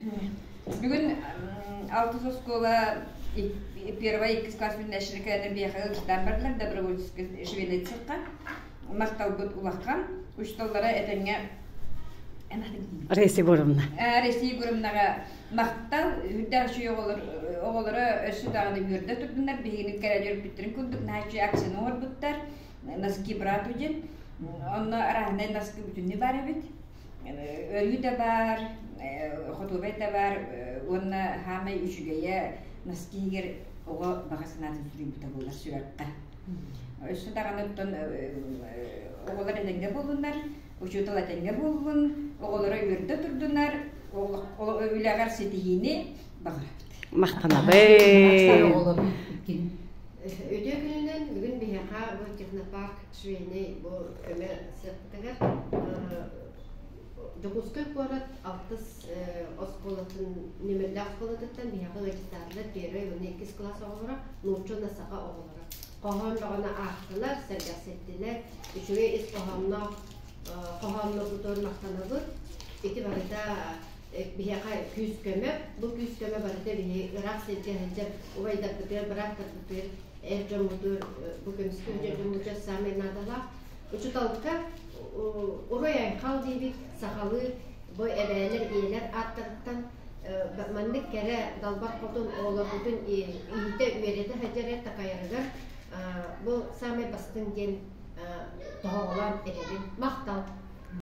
Бүгүн алтыс оскуола первай иккис класс бүтүнэшри кэлэн биэхэ ылдьытаан бардылар добровольческий швейный цехха. Махталбыт улахан. Учууталлара этэҥҥэ Раиса Егоровна. Раиса Егоровнаҕа махтал. Үрдээх үчүгэй оҕолор оҕолоро өссө даҕаны үөрдэ турдуннар. Биһигини кэлэн үөрбүттэрин курдук наһаа үчүгэй акцияны оҥорбуттар. Носки брату диэн. Онно арааһынай носки бүтүннүү баар эбит. Өрүү да баар, хотуобай да баар уонна хаамай үчүгэйэ носки иһигэр оҕо баҕа санаатын суруйбута буолар сүрэххэ. Өссө даҕаны оттон оҕолор этэҥҥэ буоллуннар, учуутал этэҥҥэ буоллун, оҕолоро үөрдэ турдунар, үлэҕэр ситиһиини баҕарабыт. Махтанабын. Үтүө күнүнэн бүгүн биһиэхэ бу технопарк швейный бу көмө сыахпытыгар Дьокуускай куорат алтыс оскуолатын нүмердээх оскуолатыттан биһиэхэ ыалдьыттаатылар первый уонна иккис кылаас оҕолоро нуучча уонна саха оҕолоро хоһоон бөҕөнү аахтылар, сэргэхситтилэр, үчүгэй ис хоһоонноох хоһооннорбутун махтанабыт. Ити барыта биһиэхэ күүс-көмө. Бу күүс-көмө барыта биһи ыраах сиргэ сылдьар убайдарбытыгар, бырааттарбытыгар, эр дьоммутугар бу көмүскүү сылдьар дьоммутугар саамай наадалаах. Учуталга уруй-айхал диибит сахалыы бу эбээлэр, ийэлэр ааттарыттан маннык кэрэ далбар хотун оҕолорбутун иитэ үөрэтэ сылдьар такайарыгар бу саамай бастыҥ диэн тоһоҕолоон этэбин. Махтал!